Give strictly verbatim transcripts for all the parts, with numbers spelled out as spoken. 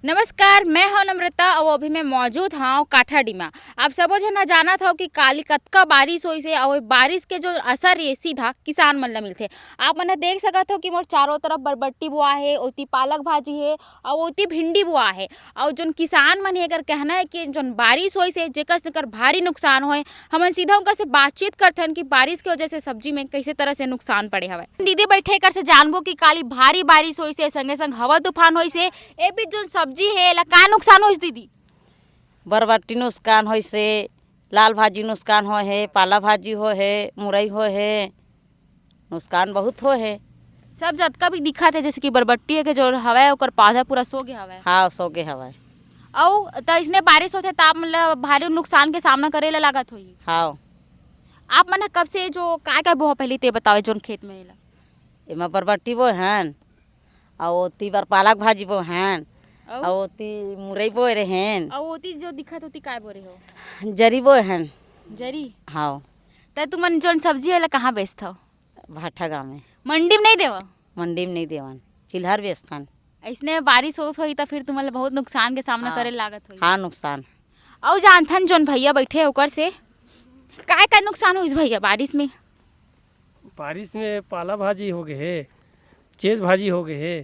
नमस्कार, मैं हव नम्रता अउ अभी मैं मौजूद हव काठाडीमा। आप सबो झन ह जानत हव कि काली कतका बारिश होइस हे अउ बारिश के जो असर ये सीधा किसान मन ल मिलथे। आप मन ह देख सकत हव कि मोर चारों तरफ बरबट्टी बोआ हे, ओती पालक भाजी हे अउ ओती भिंडी बोआ हे। अउ जोन किसान मन हे, एकर कहना हे कि जोन बारिश होइस हे, जेकर से एकर भारी नुकसान होय। हमन सीधा उनकर से बातचीत करथन कि बारिश के वजह से सब्जी में कइसे तरह से नुकसान पड़े हवय। दीदी बइठे, एकर से जानबो कि काली भारी बारिश होइस हे, संगे संग हवा तूफान होइस हे, ए बीच जोन सब्जी हे, एला का नुकसान होइस दीदी? बरबट्टी नुकसान होइस हे, लाल भाजी नुकसान होए हे, पाला भाजी होए हे, मुरई होए हे, नुकसान बहुत होए हे। सब जतका भी दिखत हे, जैसे कि बरबट्टी के जो हवय, ओकर पौधा पूरा सो गे हवय। हाँ, सो गे हवय। अउ त इसने बारिश होथे, त आप मन ल भारी नुकसान के सामना करे ला लागत होही। हाँ। आप मन ह कब से जो काय काय बोहा, पहली तो ये बताओ, जोन खेत में एला? एमा बरबट्टी बोए हन, अउ ओती बर पालक भाजी बोए हन, अउ? अउ ओती मुरई बोए रहेन। अउ ओती जो दिखत, ओती काय बोरे हो? जरी बोए हन। जरी? हाँ। त तुमन जोन सब्जी हे, एला कहाँ बेचथव? भाटा गाँव में। मंडी में नहीं देवा? मंडी में नहीं देवन, चिल्हर बेचथन। अइसने बारिश होत होही, त फिर तुमन ल बहुत नुकसान के सामना हाँ। करे लागत होही। हाँ, नुकसान। अउ जानथन जोन भैया बइठे, ओकर से, काय काय नुकसान होइस भैया बारिश में? बारिश में पाला भाजी हो गे हे, चेज भाजी हो गे हे,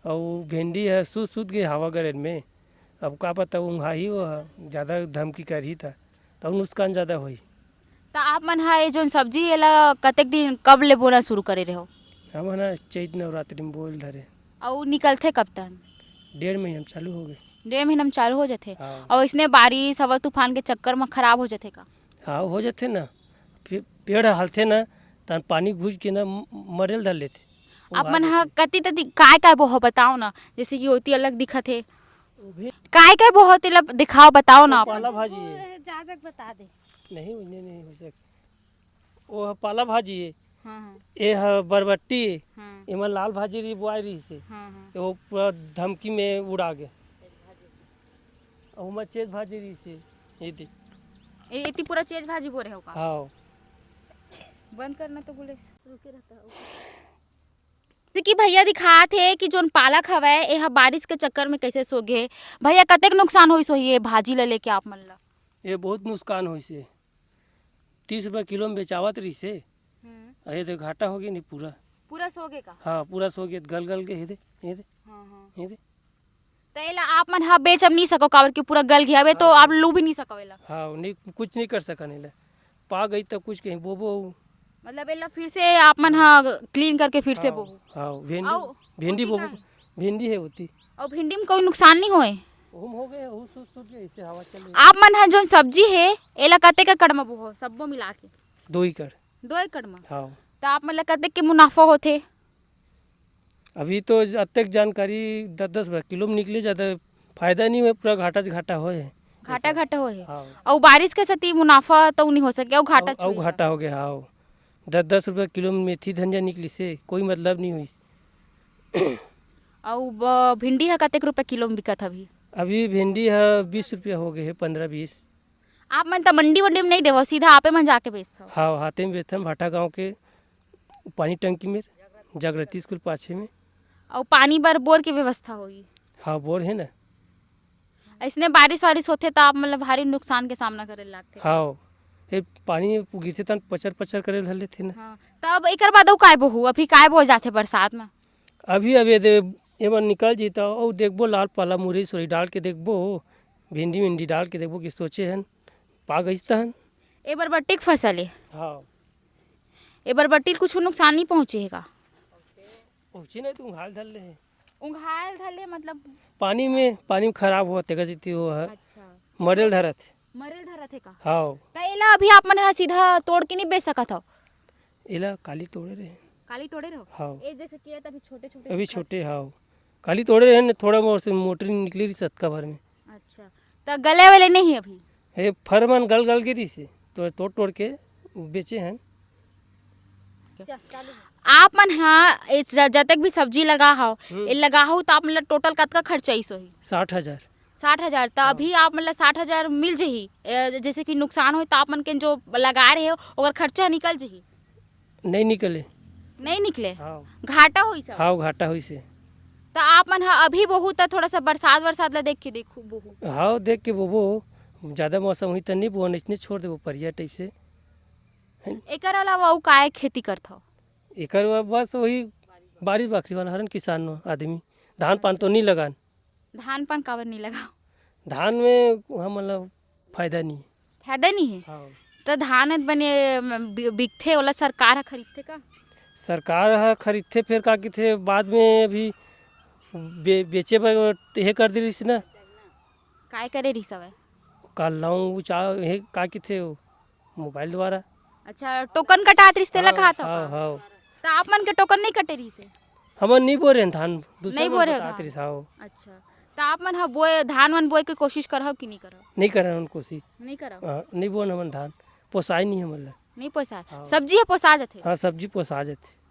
अउ भिंडी ह सूत सूत गे हवा गरेर में। अब का पता उंघाही वो ह, जादा धमकी करही त, त अउ नुकसान जादा होही। त आप मन ह ये जोन सब्जी, एला कतेक दिन, कब ले बोना शुरू करे रहे हो? हमन ह चैत नवरात्रि में बोए ल धरे। अउ निकलथे कब तक? डेढ़ महीना में चालू हो गे। डेढ़ महीना में चालू हो जाथे। हाँ। अउ इसने बारिश, हवा तूफान के चक्कर में खराब हो जाथे का? हाँ, हो जाथे ना। पे-, पेड़ हलथे ना, तहन पानी घुस के ना म-, मरे ल धर लेथे। आप मन ह कति तति काय काय बोहो, बताओ ना, जैसे कि ओती अलग दिखत हे। वो भी काय काय बोहो, तेला दिखाओ, बताओ ना वो आप मन। पाला भाजी हे। जा, जा, बता दे। नहीं, नहीं, नहीं हो सक-, वो ह पाला भाजी हे। हाँ, हाँ। ए ह बरबट्टी हे। हाँ। एमा लाल भाजी रही, बोआई रहिस हे। हाँ, हाँ। तो वो पूरा धमकी में उड़ा गे। अउ ओमा चेज भाजी रहिस हे। ये दे। ए, एती पूरा चेज भाजी बोरे हो का? हाँ। बंद करना तो बोले। रुके रहता हो। जैसे कि भैया दिखात हे कि जोन पालक हवय, ए ह बारिश के चक्कर में कैसे सो गे। भैया, कतेक नुकसान होइस होही ये भाजी ल लेके आप मन ल? ये बहुत नुकसान होइस हे। तीस रुपया किलो में बेचावत रहिस हे। हम्म। अरे, तो घाटा हो गे नहीं पूरा। पूरा सो गे का? हाँ, पूरा सो गे, गल गल गे, ये दे, ये दे, हाँ, हाँ। ये दे। त एला आप मन ह बेच अब नहीं सको, काबर कि पूरा गल गे हवे, तो हाँ। आप लू भी नहीं सको एला। हाँ, नहीं, कुछ नहीं कर सकन एला। पा गई त कुछ कहीं बोबो। मतलब एला फिर से आप मन ह clean करके फिर से हाँ, बोहू। हाँ, भिंडी, अउ भिंडी ओती बोबो, का हे? भिंडी हे ओती। अउ भिंडी में कोई नुकसान नहीं होए? ओहू में हो गए, ओहू सूत, सूत गए, इसे हवा चल रही। आप मन ह जोन सब्जी हे, एला कतेक एकड़ म बोहो, सब्बो मिला के? दो एकड़। दो एकड़ म? हाँ। त आप मन ल कतेक के मुनाफा होथे? अभी तो ज-, अतेक जानकारी दस दस रुपया किलो में निकले, ज्यादा फायदा नहीं होए, पूरा घाटा च घाटा होए हे। घाटा ऐसा। घाटा होए हे। हाँ। अउ बारिश के सेती मुनाफा तो नहीं हो सके, अउ घाटा अउ, अउ छुई घाटा हे। हो गया, हाँ। दस दस रुपया किलो में मेथी धनिया निकलिस हे, कोई मतलब नहीं होइस। अउ ब-, भिंडी ह कतेक रुपया किलो में बिकत हवे? अभी भिंडी ह बीस रुपया हो गए हे, पन्द्रह बीस। आप मन त मंडी वंडी में नहीं देवो, सीधा आपे मन जाके बेचथव? हाँ, हाथे में बेचथन, भाटा गांव के पानी टंकी में, जागृति स्कूल पाछे में। अउ पानी बर बोर के व्यवस्था होही? हाँ, बोर हे ना। अइसने बारिश वारिश होथे त आप मन ल भारी नुकसान के सामना करे ल लागथे। हाँ, ये पानी गिरथे तहन पचर पचर करे ल धर लेथे ना। हाँ, त अब एकर बाद अउ काय बोहू? अभी काय बोए जाथे बरसात में? अभी, अभी दे, एमन निकल जी त अउ देखबो, लाल पाला मुरई सुरई डाल के देखबो, भिंडी विंडी डाल के देखबो कि सोचे हन, पा गइस तहन। ए बरबट्टी के फसल ए? हाँ। ए बरबट्टी ल कुछु नुकसान नहीं पहुँचे हे का? पहुँचे नहीं, तो उंघाल धर ले हे। उंघाल धर ले मतलब? पानी में, पानी में खराब होवत हे, तेकर सेती वो ह अच्छा। मरे ल धरत हे। मरे ल धरत हे का? हाँ। त एला अभी आप मन ह सीधा तोड़ के नहीं बेच सकत हव? एला काली तोड़े रहे। काली तोड़े रहो? हाँ। ए जैसे कि ये त अभी छोटे छोटे अभी दिखत छोटे, हे। हाँ। काली तोड़े रहे न, थोड़ा मोर से मोटरी निकले रही सतका भर में। अच्छा, त गले वाले नहीं अभी? हे फर मन गल गल गे रहिस हे, तो तोड़ तोड़ के बेचे हैं। चल, चालू हो। आप मन हा ए ज-, जतेक भी सब्जी लगा हव, हम्म। ए लगा हव त आप मन ला टोटल कतका खर्चा आइस होही? साठ हजार। साठ हजार, त हाँ। अभी आप मन ला साठ हजार मिल जही, ए, जैसे कि नुकसान होय त आप मन के जो लगाए रहे हो, ओकर खर्चा निकल जही? नहीं निकले। नहीं निकले? हाँ। घाटा होइस? हाँ, घाटा होइस हे। त आप मन ह अभी बोहू त थोड़ा सा बरसात वरसात ला देख के देखू बोहू। हाँ, देख के बोबो। ज्यादा मौसम होही त नहीं बोन, इसने छोड़ देबो परिया टाइप से। एकर अलावा अउ काय खेती करथव? एकर ब-, बस वही बारी बाखरी वाला हरन किसान आदमी, धान पान तो नहीं लगान। धान पान काबर नहीं लगाओ? धान में हमन ला फायदा नहीं है। फायदा नहीं है? हाँ। त धान बने, म, बि-, बिकथे, ओला सरकार ह खरीदथे का? सरकार ह खरीदथे, फेर का किथे, बाद में अभी बे-, बेचे बर हे कर दे रहिस ना। काय करे रहिस हवय? काल लाऊं वो चा-, हे का किथे वो मोबाइल द्वारा। अच्छा, टोकन कटात रहिस तेला हाँ, कहात हव हाँ, का? हाँ। त आप मन के टोकन नहीं कटे रहिस हे? हमन नहीं बोरे हन धान, दूसरा नहीं मन बोरे हो बतात धान? रहिस, हाँ। अच्छा, त आप मन ह बोए, धान मन बोए के कोशिश करहव कि नहीं करहव? नहीं करन हमन कोशिश। नहीं करव? हाँ, नहीं बोन हमन धान, पोसाय नहीं हमन ला। नहीं पोसाय? हाँ। सब्जी ह पोसा जथे? हाँ, सब्जी पोसा जथे।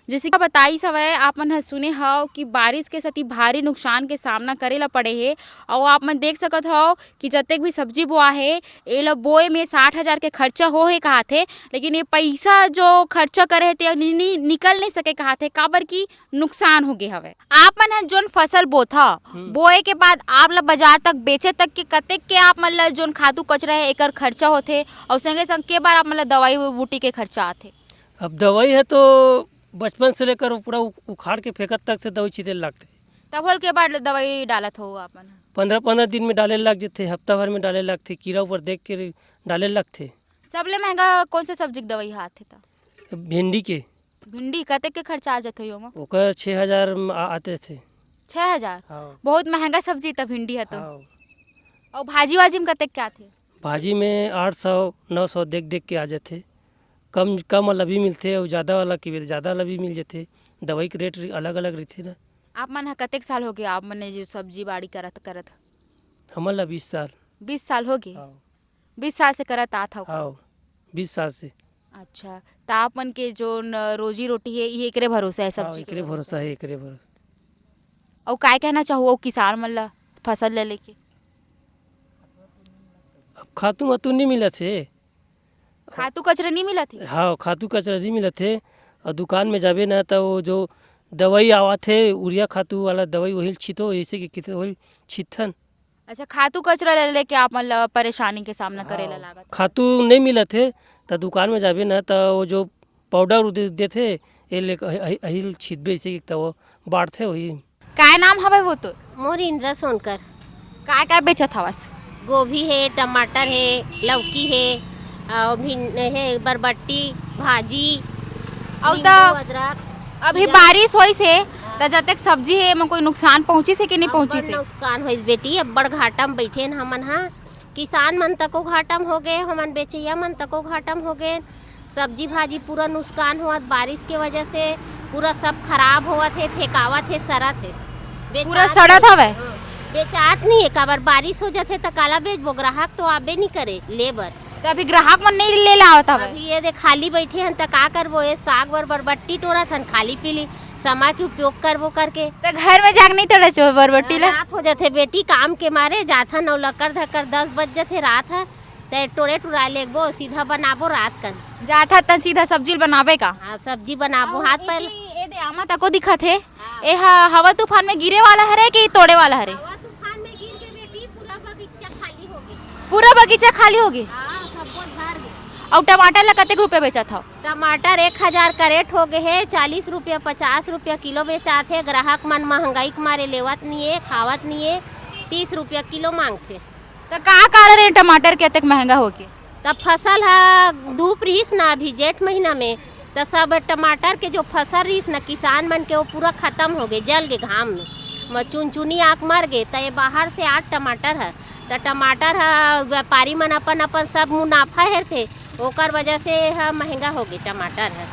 जैसे कि बताइस हवय, आप मन ह सुने हव कि बारिश के सेती भारी नुकसान के सामना करे ला पड़े हे, अउ आप मन देख सकत हव कि जतेक भी सब्जी बोआ हे, एला बोए में साठ हजार के खर्चा हो हे कहाथे, लेकिन ये पैसा जो खर्चा करे हे, ते नि-, नि-, निकल नहीं सके कहाथे, काबर कि नुकसान हो गे हवय। आप मन ह जोन फसल बोथव, हम्म। बोए के बाद आप ला बाजार तक बेचे तक के कतेक के आप मन ला जोन खातू कचरा हे, एकर खर्चा होथे, अउ संगे संग के बार आप मन ला दवाई बूटी के खर्चा आथे? अब दवाई है तो बचपन से लेकर वो पूरा उ-, उखाड़ के फेंकत तक से दवाई छींटे लगथे। तब होल के बाद दवाई डालत हो आप मन ह? पंद्रह पंद्रह दिन में डाले लग जथे, हफ्ता भर में डाले लगथे, कीरा ऊपर देख के डाले लगथे। सबले महंगा कौन से सब्जी के दवाई ह आथे त? भिंडी के। भिंडी कतेक के खर्चा आ जथे ओमा? ओकर छः हजार म आ-, आते थे। छः हजार? हाँ। बहुत महंगा सब्जी त भिंडी ह तो। हाँ। अउ भाजी वाजी में कतेक के आथे? भाजी में आठ सौ, नौ सौ देख देख के आ जथे। कम, कम वाला भी मिलथे अउ ज़्यादा वाला के बेर ज़्यादा वाला भी मिल जथे। दवाई के रेट रि-, अलग-अलग रहिथे ना। आप मन ह कतेक साल हो गे, आप मन ने जो सब्जी बाड़ी करत, करत? हमन ला बीस साल। बीस साल हो गे? हाँ। बीस साल से करत आत हव? हाँ, बीस साल से। अच्छा, त आप मन के जो न, रोजी रोटी हे, ये एकरे भरोसा हे, हाँ, सब्जी के एकरे भरोसा? भरोसा हे, एकरे भरोसा। अउ काय कहना चाहू अउ किसान मन ला फसल ले लेके? अब खातू मातू नहीं मिलत हे। खातू कचरा नहीं मिलत हे? हाँ, खातू कचरा नहीं मिलत हे। अउ दुकान में जाबे ना, त वो जो दवाई आवत हे, यूरिया खातू वाला दवाई, वही ल छीतो, ऐसे कि किथे वही ल छीतथन। अच्छा, खातू कचरा ले लेके आप मन ल परेशानी के सामना करे ला हाँ, लागत हे? खातू नहीं मिलत हे, त दुकान में जाबे ना, त वो जो पाउडर दे-, देथे, ये ले, अही, अही, अही ल छीतबे, ऐसे कि त वो बाढ़थे वही। काय नाम हवय वो तो? मोर इंद्रा सोनकर। काय काय बेचत हवस? गोभी हे, टमाटर हे, लौकी हे, अउ भिन-, हे बरबट्टी, भाजी, अउ नींबू, त अदरक, अभी खीरा। बारिश होइस हे, हाँ। त जतेक सब्जी हे, एमा कोई नुकसान पहुंचिस हे कि नहीं अब्बड़ पहुंचिस हे? नुकसान होइस बेटी, अब्बड़ घाटा म बइठे हन हमन ह। किसान मन तको घाटा म हो गे, हमन बेचइया मन तको घाटा म हो गे। सब्जी भाजी पूरा नुकसान होवत, बारिश के वजह से पूरा सब खराब होवत हे, फेंकावत हे, सरत हे। बेचात पूरा सड़त नहीं, हवय? हाँ, बेचात नहीं हे, काबर बारिश हो जाथे त काला बेचबो, ग्राहक तो आबे नहीं करे ले बर। त अभी ग्राहक मन नहीं ले ला आवत हवय? अभी ये दे खाली बैठे हन त का करबो, ये साग बर बरबट्टी टोरत हन, खाली पीली समा के उपयोग करबो करके। त घर में जाके नहीं तोड़े छो बरबट्टी ला? रात हो जाथे बेटी, काम के मारे जाथन अउ लकर धकर दस बज जाथे रात ह। ते टोरे टुरा लेगबो, सीधा बनाबो रात कन। जाथत त सीधा सब्जी ल बनाबे का? हाँ, सब्जी बनाबो। अउ हाथ पैर एती, ए दे आमा तको दिखत हे। हाँ। ए ह हवा तूफान में गिरे वाला हरे कि तोड़े वाला हरे? हवा तूफान में गिर के बेटी पूरा बगीचा खाली हो गे। पूरा बगीचा खाली हो गे? हाँ, सबो झर गे। अउ टमाटर ला कतेक रुपया बेचत हव? टमाटर एक हजार करेट हो गे हे, चालीस रुपया, पचास रुपया किलो बेचात हे। ग्राहक मन महंगाई के मारे लेवत निये, खावत निये, तीस रुपया किलो मांगथे। त का कारण हे टमाटर के अतेक महंगा होके? त फसल ह धूप रिहिस ना अभी जेठ महीना में, त सब टमाटर के जो फसल रिहिस ना किसान मन के, वो पूरा खत्म हो गे, जल गे घाम में, म चुनचुनी आके मर गे। त ये बाहर से आत टमाटर ह, त टमाटर ह व्यापारी मन अपन अपन सब मुनाफा हेरथे, ओकर वजह से ह महंगा हो गे टमाटर ह।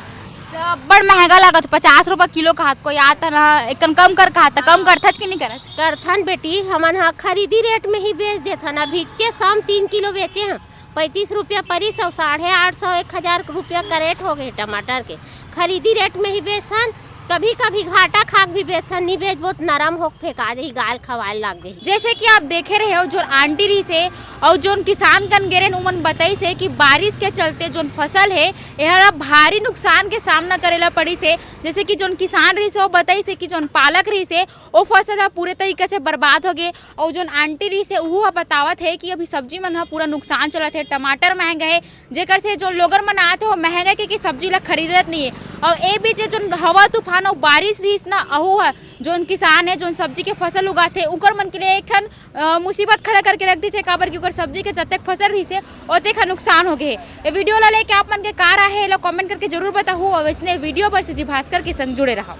त अब्बड़ महंगा लागत, पचास रुपया किलो कहत, कोई आत ना, एकन कम कर कहत, त कम हाँ। करथच कि नहीं करच? करथन बेटी, हमन ह खरीदी रेट में ही बेच देथन। अभी के शाम तीन किलो बेचे हन, पैंतीस रुपया परिस अउ साढ़े आठ सौ, एक हजार रुपया करेट हो गे टमाटर के। खरीदी रेट में ही बेचथन, कभी कभी घाटा खाक भी बेचथन, नी बेचबो त नरम होके फेंका देही, गाय ल खवाए ल लाग देही। जैसे कि आप देखे रहे हो, जोन आंटी रहिस हे अउ जोन किसान कन गे रहेन, उमन बताइस हे कि बारिश के चलते जोन फसल हे, एहर भारी नुकसान के सामना करे ला पड़िस हे। जैसे कि जोन किसान रहिस हे, वो बताइस हे कि जोन पालक रहिस हे, वो फसल ह पूरे तरीके से बर्बाद हो गे। अउ जोन आंटी रहिस हे, उहू ह बतावत हे कि अभी सब्जी मन ह पूरा नुकसान चलत हे, टमाटर महंगा हे, जेकर से जोन लोगन मन आत हे, वो महंगा के, के सब्जी ला खरीदत नहीं हे। अउ ए बीच जोन हवा तूफान अउ बारिश रहिस ना, अहू ह जोन किसान हे, जोन सब्जी के फसल उगाथे, उकर मन के लिए एक ठन, अ, मुसीबत खड़ा करके रख दीस हे, काबर कि ओकर सब्जी के जतेक फसल रहिस हे, ओतेक ह नुकसान हो गे हे। ए वीडियो ला लेके आप मन के का राय हे, एला कमेंट करके जरूर बताहू। अउ अइसने वीडियो बर सीजी भास्कर के संग जुड़े रहव।